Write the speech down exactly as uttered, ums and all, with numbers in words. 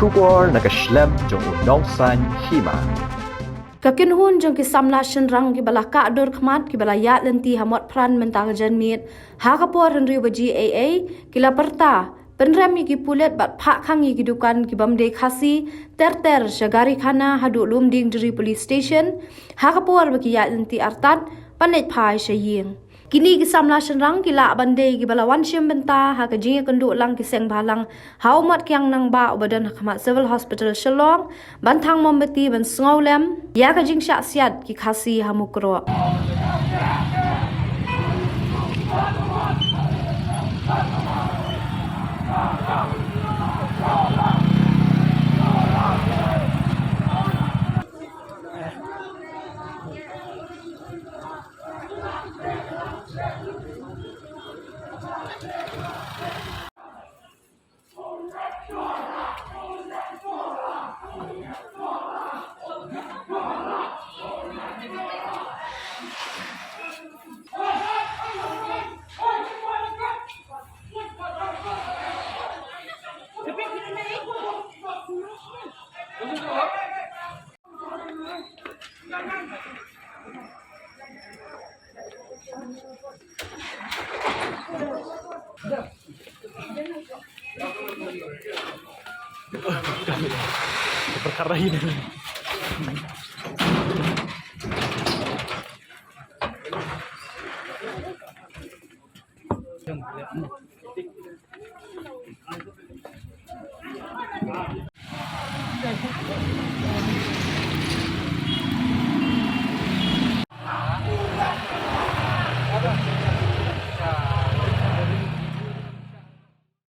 Khubor na ka shlem jong u nongsan hima. Ka kynhun jong ki samla shynrang kiba la kah dur khmat kiba la ïaid lynti ha Motphran mynta ka janmiet ha ka por hynriew baje eiei ki la pyrta pynrem ïa ki pulit bad phah khang ïa ki dukan kibym dei Khasi ter ter sha Garikhana haduh Lumdiengjri Police Station ha ka por ba ki ïaid lynti artat ban leit phai sha ïing. Kine ki samla shynrang ki lah ban dei kiba la wan shim bynta ha ka jingïakynduh lang ki seng bhalang ha u Mot Kiang Nangbah uba don ha khmat Civil Hospital Shillong ban thang mombati ban sngewlem ïa ka jingshah siat ki Khasi ha Mukroh. Perkara ini.